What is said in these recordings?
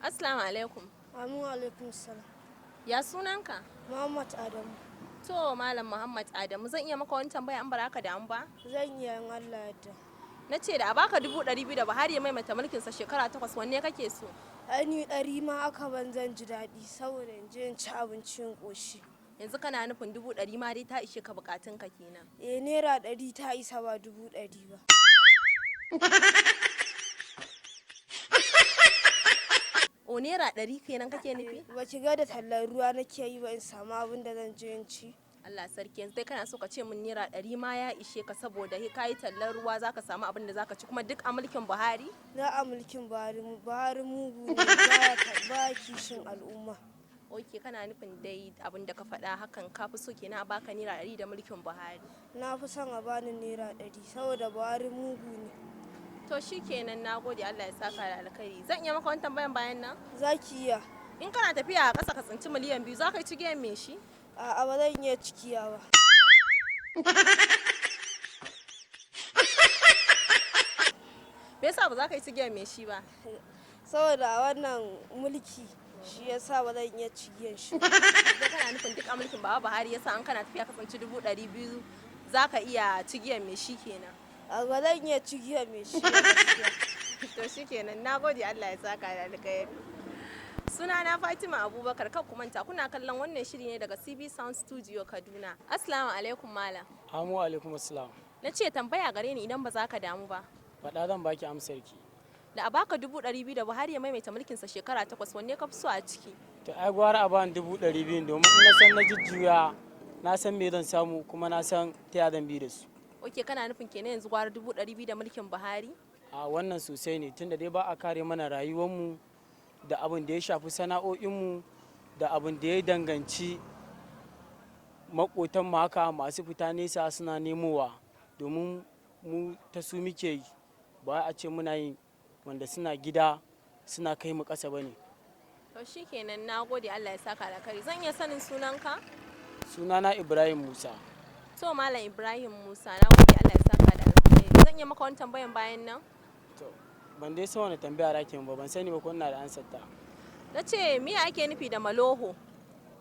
Assalamu alaikum. Amin wa alaikum salam. Ya sunanka? Muhammad Adamu. To Malam Muhammad Adamu, zan iya maka wani tambaya an baraka da an ba? Zan iya in Allah yadda. Na ce da a baka 200,000 da Buhari ya maimaita mulkinsa shekara 8, wanne kake so? Ai ni 100 ma aka ban zan ji daɗi saboda in je in ci abinci in ƙoshi. Yanzu kana nufin 100,000 ma dai ta ishe ka bukatunka kenan. Eh, naira 100 ta isa ba 100,000 ba. O, naira 100 kenan kake nufi? Ba ki ga da tallar ruwa nake yi ba in samu abin da zan je in ci. Allah sarki, yanzu dai kana so ka ce min naira 100 ma ya ishe ka saboda ka yi tallar ruwa zaka samu abin da zaka ci, kuma duk a mulkin Buhari? Za a mulkin Buhari, Buhari mugu ne, baya kishin al'umma. Ok, kana nufin dai abin da ka faɗa hakan ka fi so kenan a baka naira 100 da mulkin Buhari. Na fi son a bani naira 100 saboda Buhari mugu ne. To shikenan, na gode, Allah ya saka da alkhairi. Zan iya maka wani tambayan bayan nan? Za ki iya. In kana tafiya a ƙasa ka tsinci miliyan 2, za ka yi cigiyan me shi? A'a, ba zan iya cikiya ba. Me yasa ba za ka yi cigiyan me shi ba? Saboda a wannan mulki shi yasa ba zan iya cigiyan shi ba. Idan kana nufin duk a mulkin Baba Buhari yasa an kana tafiya ka tsinci 200,000 za ka iya cigiyan me shi kenan. A ba zan iya cigiya mai shi ba gaskiya. To shikenan, na gode, Allah ya saka da alkhairi. Sunana Fatima Abubakar, kan ku manta kuna kallon wannan shiri ne daga CB Sound Studio Kaduna. Assalamu alaikum, malam. Amu alaikum assalam. Na ce tambaya gare ni idan ba za ka damu ba. Faɗa, zan baki amsar ki. Da a baka 200,000 da Buhari ya maimaita mulkinsa shekara 8, wanne ka fi so a ciki? To ai gwara a bani 200,000 domin in na san na jujjuya na san me zan samu kuma na san ta ya zan bi da su. Ok, kana nufin kenan yanzu gwara 200,000 da mulkin Buhari? A wannan sosai ne, tunda dai ba a kare mana rayuwarmu da abin da ya shafi sana'o'inmu da abin da ya danganci maƙotan mu, haka masu fita nesa suna nemowa domin mu ta su muke yi, ba a ce muna yin wanda suna gida suna kai mu ƙasa ba ne. To shikenan, na gode, Allah ya saka alkhairi. Zan iya sanin sunanka? Sunana Ibrahim Musa. To Malam Ibrahim Musa, na gode, Allah ya saka da alkhairi. Zan iya maka wani tambayan bayan nan? To, ban dai san wani tambaya rake ba, ban sani ba ko ina da ansar ta. Na ce me ake nufi da maloho?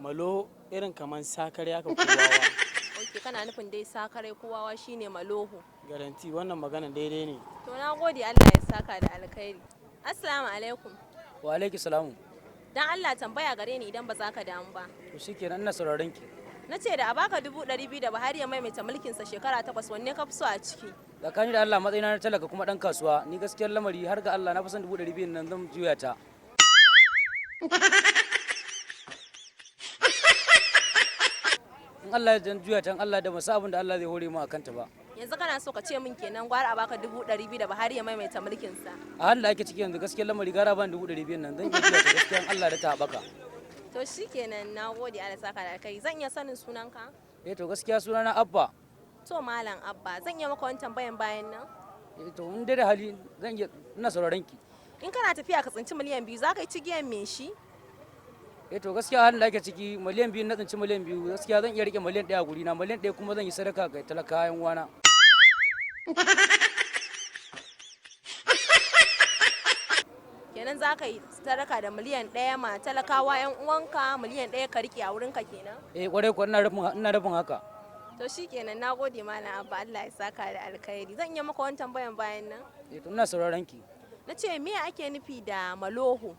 Malo irin kaman sakare haka ko wawa. Ok, kana nufin dai sakarai ko wawa shine maloho. Garanti, wannan magana daidai ne. To na gode, Allah ya saka da alkhairi. Assalamu alaikum. Wa alaiki salamu. Dan Allah tambaya gare ni idan ba za ka damu ba. To shikenan, ina sauraron ki. Na ce da a baka 200,000 da Buhari ya maimaita mulkinsa shekara 8, wanne ka fi so a ciki? Tsakani da Allah, matsayina na talaka kuma dan kasuwa, ni gaskiyar lamari har ga Allah na fi son 200,000 nan zan juya ta. In Allah ya zan juya ta, in Allah da masu abin da Allah zai hore mu a kanta ba. Yanzu kana so ka ce min kenan gwara a baka 200,000 da Buhari ya maimaita mulkinsa. A halin da ake ciki yanzu, gaskiyar lamari gara ban 200,000 nan zan iya juya ta gaskiya in Allah da ta haɓaka. To shikenan, na gode, Allah saka da alkhairi. Zan iya sanin sunanka? Eh, to gaskiya sunana Abba. To Malam Abba, zan iya maka wani tambayan bayan nan? Eh, to in dai da hali zan iya, ina sauraron ki. In kana tafiya ka tsinci miliyan 2, za ka yi cigiyan me shi? Eh, to gaskiya halin da ake ciki miliyan 2, na tsinci miliyan 2, gaskiya zan iya rike miliyan 1 a guri na, miliyan 1 kuma zan yi sadaka ga talakawa yan uwana. Kenan za ka yi sadaka da miliyan 1 ma talakawa yan uwanka, miliyan 1 ka rike a wurinka kenan? Eh, kwarai kuwa, ina nufin haka. To shikenan, na gode Malam Abba, Allah ya saka da alkhairi. Zan iya maka wani tambayan bayan nan? Eh, to ina sauraron ki. Na ce me ake nufi da maloho?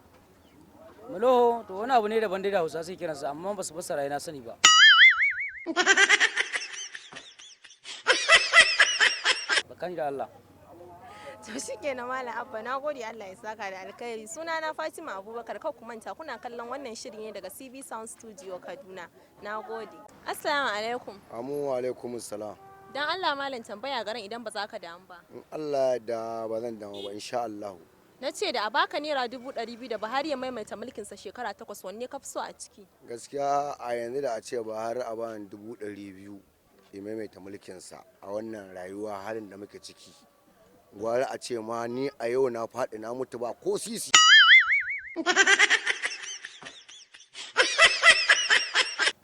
Maloho, to wani abu ne daban dai da Hausa sai kiransa, amma ba su fassara na sani ba. Tsakani da Allah. To shikenan Malam Abba, na gode, Allah ya saka da alkhairi. Sunana Fatima Abubakar, kar ku manta kuna kallon wannan shiri ne daga CB Sound Studio Kaduna. Na gode. Assalamu alaikum. Amu wa alaikum salam. Dan Allah malam, tambaya garin idan ba za ka damu ba. In Allah da ba zan damu ba insha Allah. Na ce da a baka naira 200,000 da Buhari ya maimaita mulkinsa shekara 8, wanne ka fi so a ciki? Gaskiya a yanzu da a ce ba har a bani 200,000 ya maimaita mulkinsa a wannan rayuwa halin da muke ciki. Gwara a ce ma ni a yau na faɗi na mutu ba ko sisi.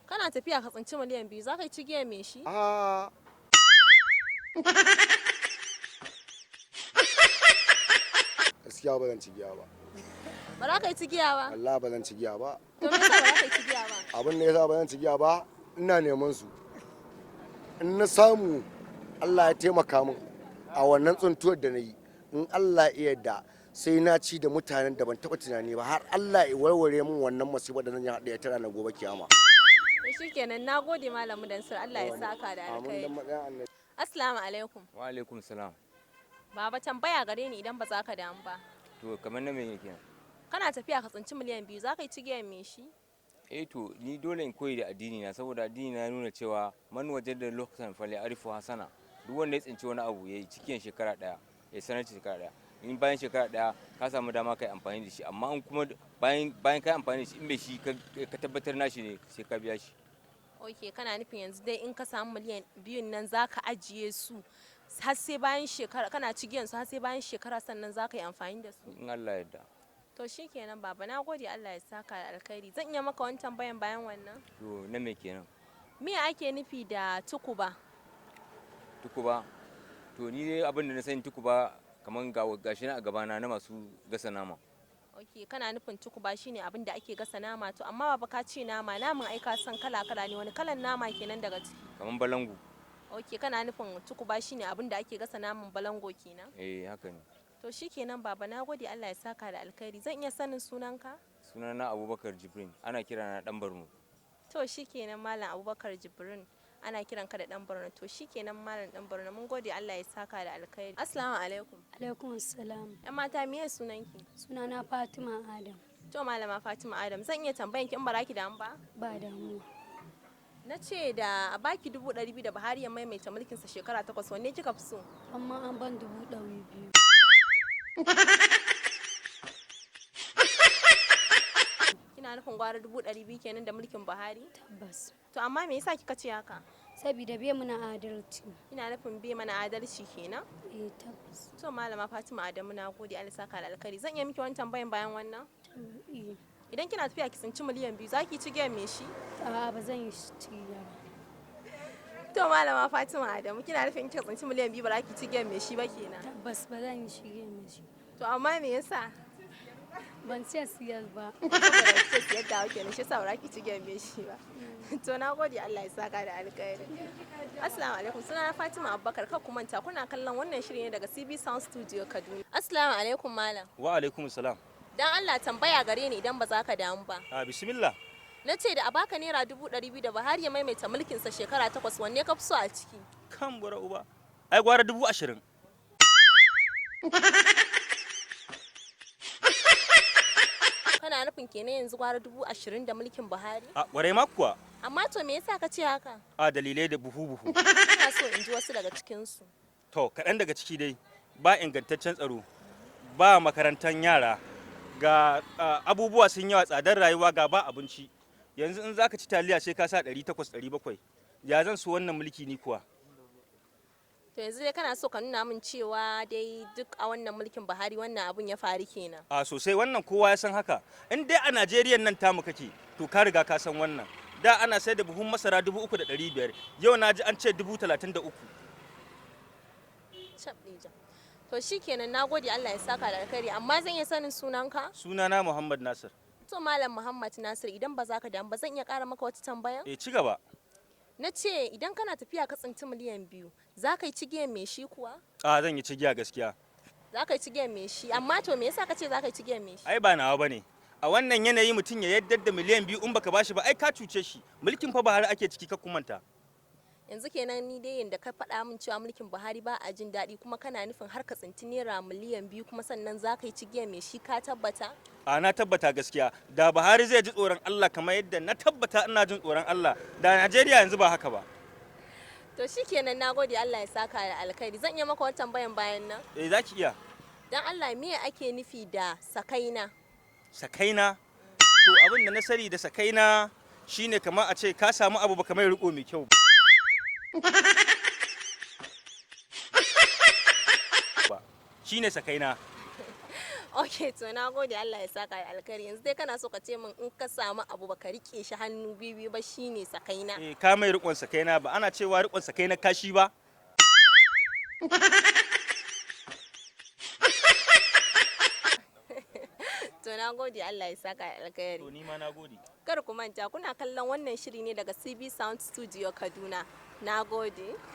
Kana tafiya ka tsinci miliyan 2, za ka yi cigiyan me shi? A gaskiya ba zan ci giya ba. Ba za ka yi cigiya ba? Allah ba zan ci giya ba. To me yasa ba za ka yi cigiya ba? Abin da yasa ba zan ci giya ba, ina neman su. In na samu Allah ya taimaka min a wannan tsuntuwar da na yi, in Allah ya yarda sai na ci da mutanen da ban taɓa tunani ba, har Allah ya warware min wannan masifar da zan yi haɗe ta ranar gobe kiyama. To shikenan, na gode Malam Mudansir, Allah ya saka da Amin alkhairi. dan matsayin annabi. Assalamu alaikum. Wa alaikum salam. Baba, tambaya gare ni idan ba za ka damu ba. To, kamar na me yake? Kana tafiya ka tsinci miliyan 2, za ka yi cigiyar me shi? Eh to, ni dole in koyi da addini na, saboda addini na ya nuna cewa man wajada luqatan falyarifu hasana. Duk wanda ya tsinci wani abu yayi cikin shekara daya, ya sanar shekara daya. In bayan shekara daya ka samu dama kai amfani da shi, amma in kuma bayan kai amfani da shi, in bai shi ka tabbatar nashi ne, sai ka biya shi. Ok, kana nufin yanzu dai in ka samu miliyan 2n nan za ka ajiye su har sai bayan shekara, kana cigiyan su har sai bayan shekara sannan za ka yi amfani da su. In Allah ya yarda. To shikenan baba, na gode, Allah ya saka da alkhairi. Zan iya maka wani tambayan bayan wannan? To, na me kenan? Me ake nufi da tukuba? Tukuba. To, ni dai abin da na sani tukuba kamar ga gashi na a gabana na masu gasa nama. Ok, kana nufin tukuba shine abin da ake gasa nama. To amma baba, ka ce nama, naman ai ka san kala kala ne, wani kalan nama kenan daga ciki? Kamar balangu. Ok, kana nufin tukuba shine abin da ake gasa naman balango kenan? Eh, haka ne. To shikenan baba, na gode, Allah ya saka da alkhairi. Zan iya sanin sunanka? Sunana Abubakar Jibrin, ana kira na Dan Barno. To shikenan Malam Abubakar Jibrin, ana kiran ka da Dan Borno. To shikenan Malam Dan Borno, mun gode, Allah ya saka da alkhairi. Assalamu alaikum. Alaikum assalam. Yan mata, miye sunanki? Sunana Fatima Adam. To Malama Fatima Adam, zan iya tambayan ki in ba ki damu ba? Ba damuwa. Na ce da a baki 200,000 da Buhari ya maimaita mulkinsa shekara 8, wanne kika fi so? Amma an ban 200,000. Kina nufin gwara 200,000 kenan da mulkin Buhari? Tabbas. To amma me yasa kika ce haka? Saboda bai muna adalci. Kina nufin bai mana adalci kenan? Eh, tabbas. To Malama Fatima Adamu, na gode, Allah saka da alkhairi. Zan iya miki wani tambayan bayan wannan? Eh. Idan kina tafiya ki tsinci miliyan 2, za ki ci giyan me shi? A'a, ba zan yi cigiya ba. To Malama Fatima Adamu, kina nufin kika tsinci miliyan 2 ba za ki ci giyan me shi ba kenan? Tabbas, ba zan yi shige mai shi. To amma me yasa? Ban ce siyar ba. Saboda ki ce siyar da kenan, shi yasa ba za ki ci giyan me shi ba. To na gode, Allah ya saka da alkhairi. Assalamu alaikum, sunana Fatima Abubakar, kar ku manta kuna kallon wannan shiri ne daga CB Sound Studio Kaduna. Assalamu alaikum malam. Wa alaikum salam. Dan Allah tambaya gare ni idan ba za ka damu ba. A bismillah. Na ce da a baka naira 200,000 da Buhari ya maimaita mulkinsa shekara 8, wanne ka fi so a ciki? Kan bura uba. Ai gwara 20,000. Kana nufin kenan yanzu gwara 20,000 da mulkin Buhari? A kwarai ma kuwa. Amma to me yasa ka ce haka? A dalilai da buhu buhu. Ina so in ji wasu daga cikinsu. To, kaɗan daga ciki dai ba ingantaccen tsaro, ba makarantar yara, ga abubuwa sun yawa, tsadar rayuwa, ga ba abinci. Yanzu in zaka ci taliya sai ka sa 800 700. Ya zan so wannan mulki ni kuwa? To yanzu dai kana so ka nuna min cewa dai duk a wannan mulkin Buhari wannan abun ya faru kenan. A sosai, wannan kowa ya san haka. In dai a Najeriya nan tamu kake, to ka riga ka san wannan. Da ana sai da buhun masara 3,500, yau na ji an ce 33,000. Cabɗeja. To shikenan, na gode, Allah ya saka da alkhairi, amma zan iya sanin sunanka? Sunana Muhammad Nasir. To Malam Muhammad Nasir, idan ba za ka damu ba zan iya ƙara maka wata tambaya? Eh, ci gaba. Na ce idan kana tafiya ka tsinci miliyan 2, za ka yi cigiyan me shi kuwa? A zan yi cigiya gaskiya. Za ka yi cigiyan me shi, amma to me yasa ka ce za ka yi cigiyan me shi? Ai ba nawa bane. A wannan yanayi mutum ya yaddar da miliyan 2 in baka bashi ba, ai ka cuce shi. Mulkin fa Buhari ake ciki, ka kumanta. Yanzu kenan ni dai yanda ka faɗa min cewa mulkin Buhari ba a jin daɗi, kuma kana nufin har ka tsinci naira miliyan 2 kuma sannan za ka yi cigiyan me shi, ka tabbata? A na tabbata gaskiya. Da Buhari zai ji tsoron Allah kamar yadda na tabbata ina jin tsoron Allah, da Najeriya yanzu ba haka ba. To shikenan, na gode, Allah ya saka da alkhairi. Zan iya maka wata tambayan bayan nan? Eh, zaki iya. Dan Allah, me ake nufi da sakaina? Sakaina. To, abin da na sani da sakaina shine kamar a ce ka samu abu baka mai riko mai kyau ba. Shine sakaina. Ok, to na gode, Allah ya saka da alkhairi. Yanzu dai kana so ka ce min in ka samu abu baka rike shi hannu biyu ba shine sakaina. Eh, ka mai rikon sakaina, ba ana cewa rikon sakaina kashi ba. To na Na gode, Allah ya saka alkhairi. To ni ma na gode. Kar ku manta kuna kallon wannan shiri ne daga CB Sound Studio Kaduna. Na gode.